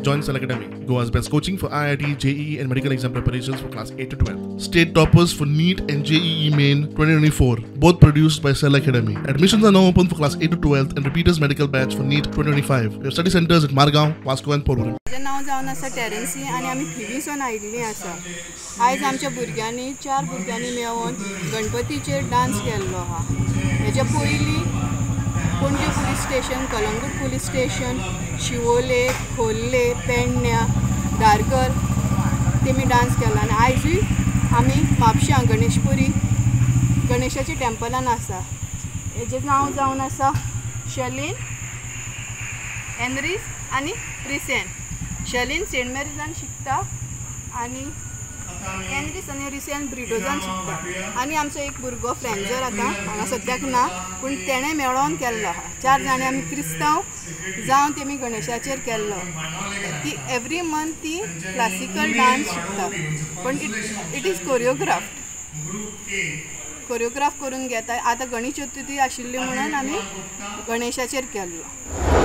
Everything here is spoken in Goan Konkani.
Join Cell Academy, Goa's best coaching for IIT, JEE and medical exam preparations for class 8 to 12. State toppers for NEET and JEE Main 2024, both produced by Cell Academy. Admissions are now open for class 8 to 12 and repeaters medical batch for NEET 2025. We have study centers at Margao, Vasco and Porvorim. म्हजें नांव जावन आसा टेरन्सी आनी आमी थिवीसून आयिल्लीं आसा. आयज आमच्या भुरग्यांनी, 4 भुरग्यांनी मेळोन गणपतीचेर डांस केल्लो आहा. हेच्या पयलीं Panaji police station, Calangute police station, Siolim, Khorle, पेडण्या, धारगर तेमी डांस केलो. आनी आयजूय आमी म्हापशां गणेशपुरी गणेशाच्या टेम्पलान आसा. हेजें नांव जावन आसा शलीन, एनरीस आनी रिसेन. शलीन सेंट मेरीजान शिकता आनी एनरीस आनी रिसेन ब्रिटोजान शिकता. आनी आमचो एक भुरगो फ्रेंजर आतां हांगा सद्याक ना, पूण तेणें मेळोन केल्लो आहा. 4 जाणां आमी क्रिस्तांव जावन तेमी गणेशाचेर केल्लो. ती एवरी मंथ ती क्लासिकल डांस शिकता, पण it is choreographed, choreograph करून घेता. आतां गणेश चतुर्थी आशिल्ली म्हणून आमी गणेशाचेर केल्लो.